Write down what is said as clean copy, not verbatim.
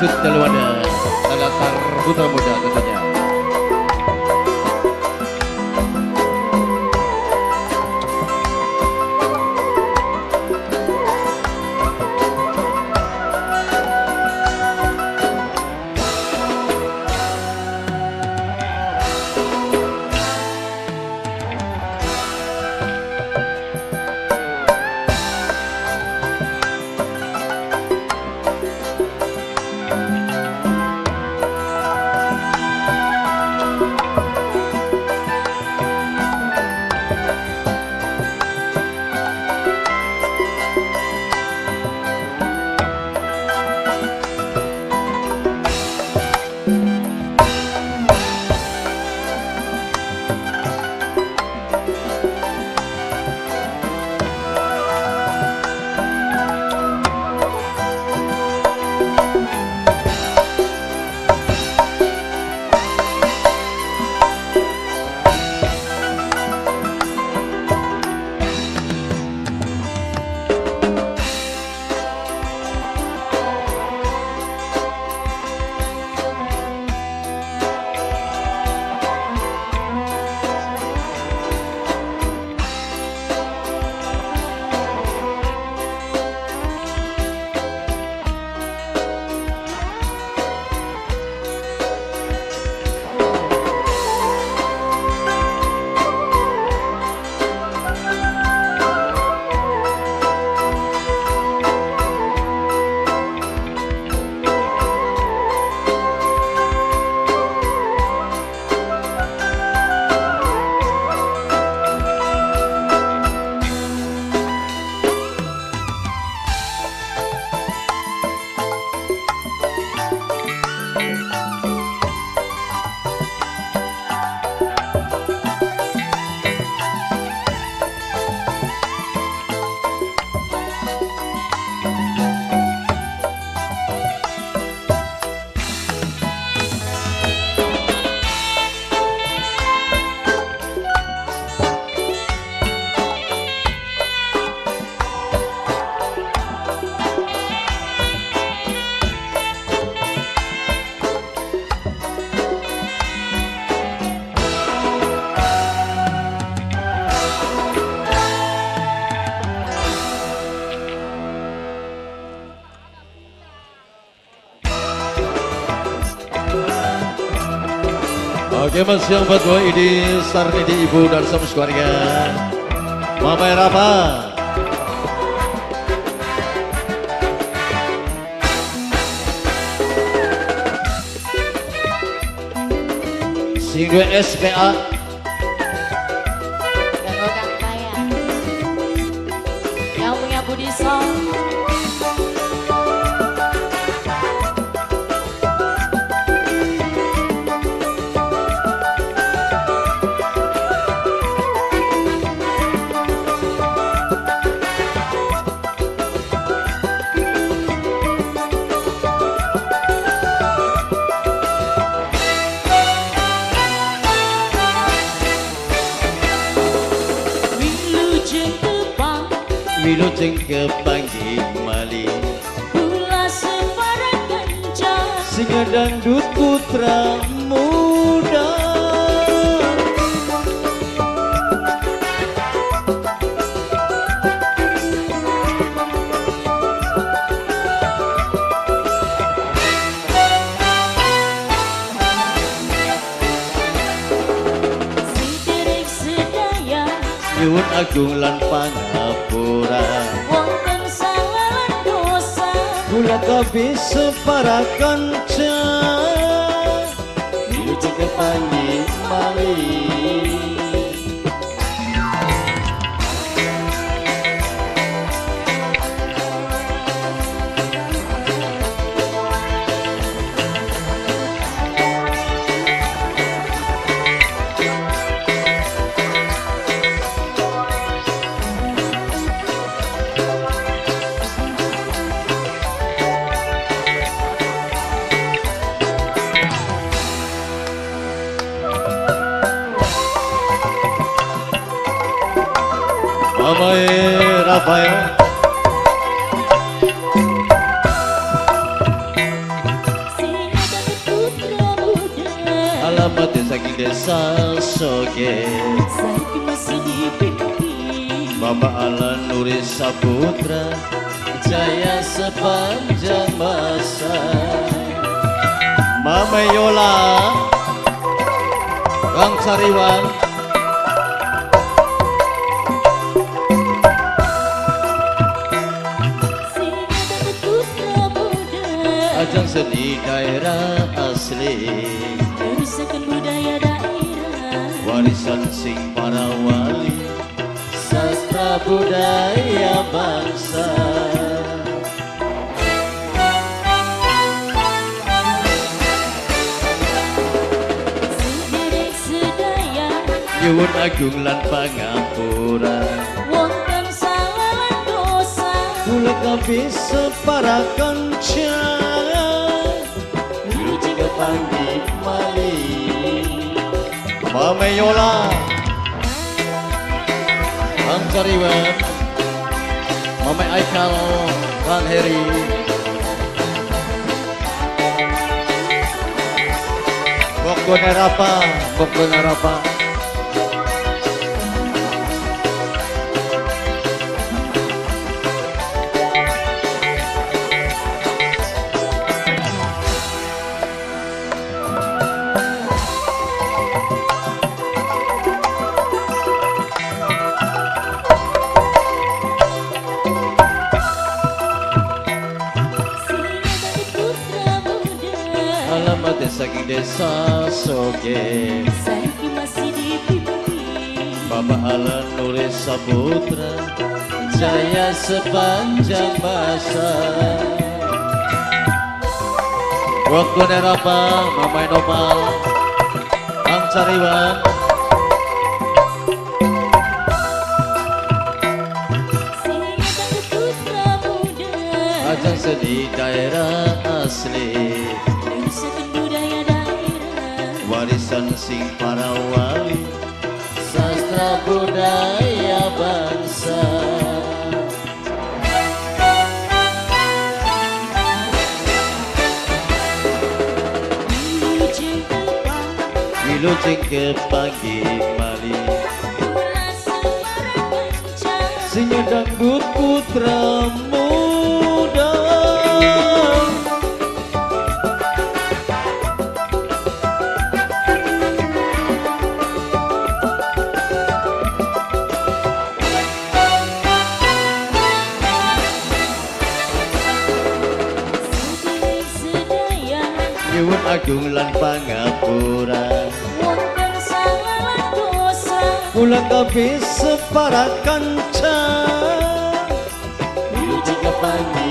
Sud Dalwada Latar Putra Muda tentunya. Oke mas yang berdua ini Sarnidi ibu dan sama keluarga Mama Rafa. Sing SPA Kanggo Kang Kaya yang punya Budi Song. Wilujeng kepanggih malih kula separa kanca sing dangdut putra muda. Sederek sedaya nyuwun agung lan pangapura wonten salah lan dosa kula kabeh separa kanca wilujeng kepanggih malih. Mama Rafael. Alamat saking desa Soge. Saiki masih dipimpin Bapak Alan Nuri Saputra, jaya sepanjang masa. Mama Yola, Kang Sariwan, ajang seni daerah asli, terusakan budaya daerah, warisan sing para wali, sastra budaya bangsa. Sederek sedaya nyuwun agung lan pangapura, wonten salah lan dosa, kula kabeh separa kanca, wilujeng kepanggih malih. Mame Yola, Kang Cariwan, Mame Aikal, Kang Heri, Bokko Nerapa, Bokko Nerapa. Alamat saking desa Soge, saiki masih dipimpin Bapak Alan Nuri Saputra, jaya sepanjang masa. Waktu Nerapa, Mama Nopal, Kang Cariwan, ajang seni daerah asli, budaya daerah, warisan sing para wali, sastra budaya bangsa. Wilujeng kepanggih malih, sing dangdut putra muda. Nyuwun agung lan pangapura, wonten salah lan dosa, kula kabeh separa kanca, wilujeng kepanggih